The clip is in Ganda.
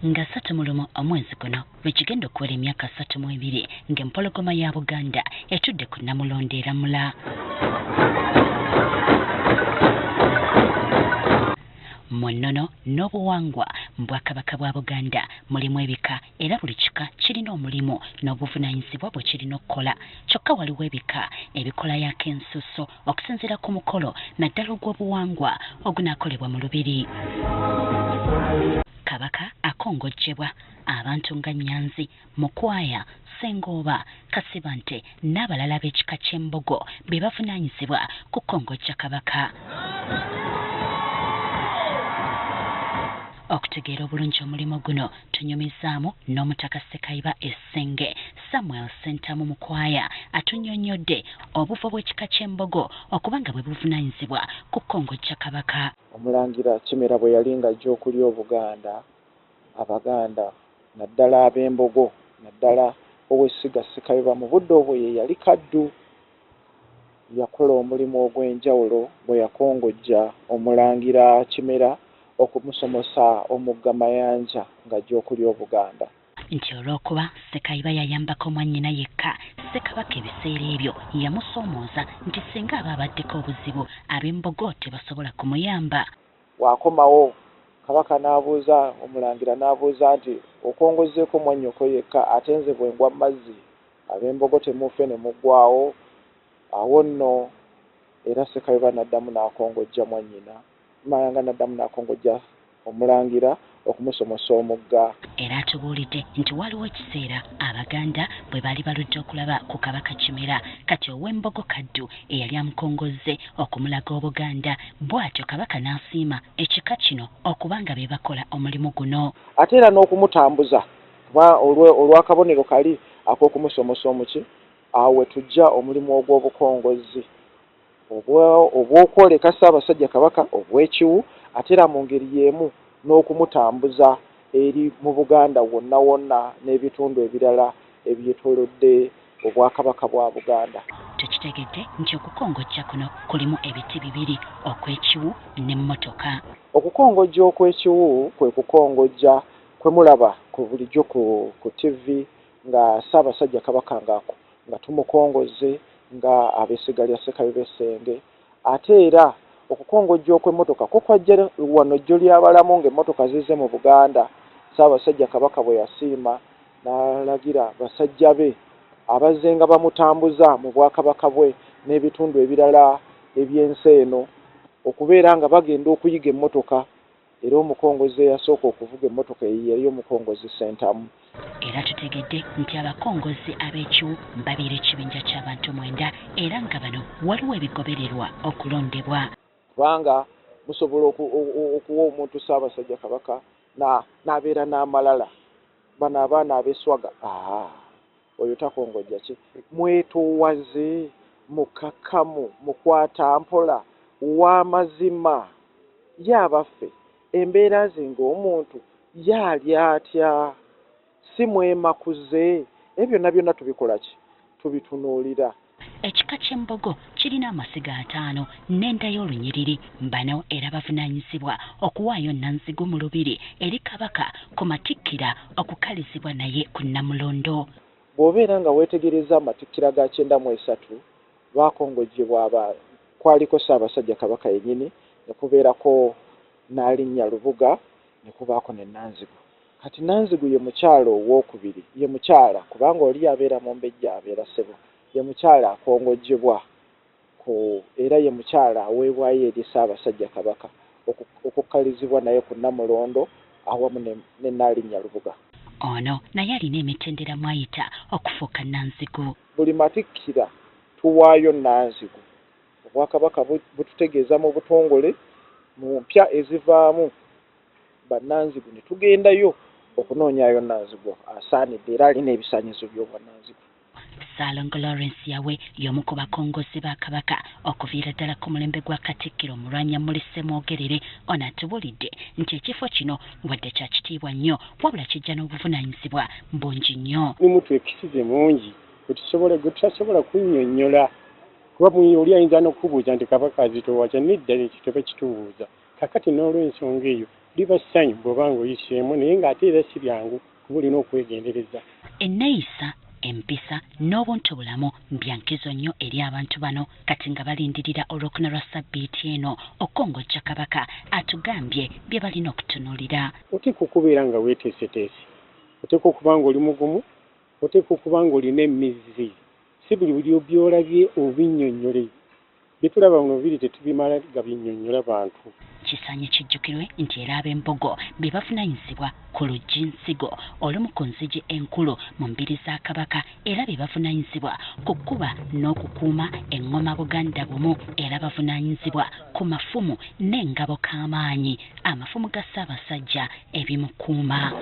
Nga 31 omwezi guno lwekigenda okuwera emyaka 32 ng'empologoma ya Buganda etudde ku Nnamulondo eramula. Mu nnono n'obuwangwa mu Bwakabaka bwa Buganda mulimu ebika era buli kika kirina omulimu n'obuvunaanyizibwa bwe kirina okukola. Kyokka waliwo ebika ebikolayo ak'ensusso okusinziira ku mukolo naddala ogw'obuwangwa ogunaakolebwa mu Lubiri. Kabaka akongojjebwa abantu nga Nyanzi, Mukwaya, Ssengooba, Kasibante n'abalala ab'ekika ky'Embogo be bavunaanyizibwa ku kukongojja Kabaka. Okutegeera obulungi omulimu guno tunyumizzaamu n'Omutaka Sekayiba e Ssenge, Samuel Ssentamu Mukwaya atunnyonnyodde obuvo bw'ekika ky'Embogo okuba nga bwe buvunaanyizibwa ku kukongojja Kabaka. Omulangira Kimera bwe yali ng'ajja okulya Obuganda, Abaganda naddala Abembogo naddala ow'essiga Sekayiba mu budde obwo ye yali Kaddu, yakola omulimu ogw'enjawulo bwe yakongojja Omulangira Kimera okumusomosa omugga Mayanja ng'ajja okulya Obuganda. Nti olw'okuba Sekayiba yayambako mwannyina yekka, Ssekabaka ebiseera ebyo yamusoomooza nti singa aba abaddeko obuzibu, ab'Embogo tebasobola kumuyamba. Bw'akomawo, Kabaka n'abuuza, Omulangira n'abuuza nti, Okongozzeeko mwannyoko yekka ate nze bwe ngwa mu mazzi ab'Embogo temuufe ne muggwaawo? Awo nno era Sekayiba n'addamu n'akongojja mwannyina, Mayanga n'addamu n'akongojja Omulangira okumusomosa omugga. Era atubuulidde nti waaliwo ekiseera Abaganda bwe baali baludde okulaba ku Kabaka Kimera, kati ow'Embogo Kaddu eyali amukongozze okumulaga Obuganda, bw'atyo Kabaka n'asiima ekika kino okuba nga be bakola omulimu guno. Ate era n'okumutambuza kuba olw'akabonero kali ak'okumusomosa omuki, awo we tuggya omulimu ogw'obukongozzi. Obw'okwoleka Ssaabasajja Kabaka obw'ekiwu ate era mu ngeri y'emu n'okumutambuza eri mu Buganda wonna wonna n'ebitundu ebirala ebyetoolodde Obwakabaka bwa Buganda. Tukitegedde nti okukongojja kuno kulimu ebiti bibiri, okw'ekiwu n'emmotoka. Okukongojja okw'ekiwu kwe kukongojja kwe mulaba ku bulijjo ku ttivvi nga Ssaabasajja Kabaka nga tumukongozze nga ab'essiga lya Ssekabibe Essenge. Ate era okukongojja okw'emmotoka kwo kwajja wano Jjolyabalamu ng'emmotoka zizze mu Buganda, Ssaabasajja Kabaka bwe yasiima n'alagira basajja be abazzenga bamutambuza mu Bwakabaka bwe n'ebitundu ebirala eby'ensi eno okubeera nga bagenda okuyiga emmotoka. Era omukongozzi eyasooka okuvuga emmotoka eyo yali Omukongozzi Ssentamu. Era tutegedde nti abakongozzi ab'ekiwu babeera ekibinja ky'abantu mwenda era nga bano waliwo ebigobererwa okulondebwa. Kubanga musobola okuwa omuntu Ssaabasajja Kabaka n'abeera n'amalala. Bano abaana ab'esswaga, aah, oyo takongojja ki? Mwetoowaze, mukkakkamu, mukwatampola, wa mazima. Ye abaffe, embeera ze ng'omuntu ye ali atya? Si mwemakuze? Ebyo byonna byonna tubikola ki? Tubitunuulira. Ekika ky'Embogo kirina amasiga ataano n'enda y'olunyiriri. Bano era bavunaanyizibwa okuwaayo Nanzigu mu Lubiri eri Kabaka ku matikkira okukalizibwa naye ku Nnamulondo. Bw'obeera nga weetegerezza amatikkira ga 93 baakongojjebwa aba kwaliko Ssaabasajja Kabaka yennyini, ne kubeerako Nnaalinnya Lubuga, ne kubaako ne Nanzigu. Kati Nanzigu ye mukyala owookubiri, ye mukyala kubanga oli abeera mumbejja abeera ssebo, ye mukyala akongojjebwa ku era ye mukyala aweebwayo eri Ssaabasajja Kabaka okukkalizibwa naye ku Nnamulondo awamu ne Nnaalinnya Lubuga. Ono naye alina emitendera mw'ayita okufuuka Nanzigu. Buli matikkira tuwaayo Nanzigu. Obwakabaka bututegeeza mu butongole mu mpya ezivaamu bannanzigu ne tugendayo okunoonyaayo Nanzigu asaanidde era alina ebisaanyizo by'obwannanzigu. Ssaalongo Lawrence Yawe y'omu ku bakongozzi ba Kabaka okuviira ddala ku mulembe gwa Katikkiro Mulwanyammuli Ssemwogerere. Ono atubuulidde nti ekifo kino wadde kya kitiibwa nnyo wabula kijja n'obuvunaanyizibwa bungi nnyo. Mulimu twekisize mungi gwe tutasobola kunnyonnyola kuba oli ayinza n'okukubuuza nti Kabaka azitowa atya? Nedda, ekyo tebakitubuuza. Kaakati n'olw'ensonga eyo Liba ssanyu bw'oba ng'oyiseemu, naye ng'ate era si byangu kuba olina okwegendereza. Enneeyisa, empisa n'obuntu bulamu bya nkizo nnyo eri abantu bano kati nga balindirira Olwokuna lwa ssabbiiti eno okukongojja Kabaka. Atugambye bye balina okutunuulira. Oteekwa okubeera nga weeteeseteese, oteekwa okuba nga oli mugumu, oteekwa okuba nga olina emizzi, si buli buli by'olabye obinnyonnyole. Bye tulaba muno biri tetubimala gabinnyonnyola bantu. Kisaanye kijjukirwe nti era ab'Embogo be bavunaanyizibwa ku luggi Nsigo, olumu ku nzigi enkulu mu mbiri za Kabaka, era be bavunaanyizibwa ku kkuba n'okukuuma eŋŋoma Buganda Bumu, era bavunaanyizibwa ku mafumu n'engabo Kaamaanyi, amafumu ga Ssaabasajja ebimukuuma.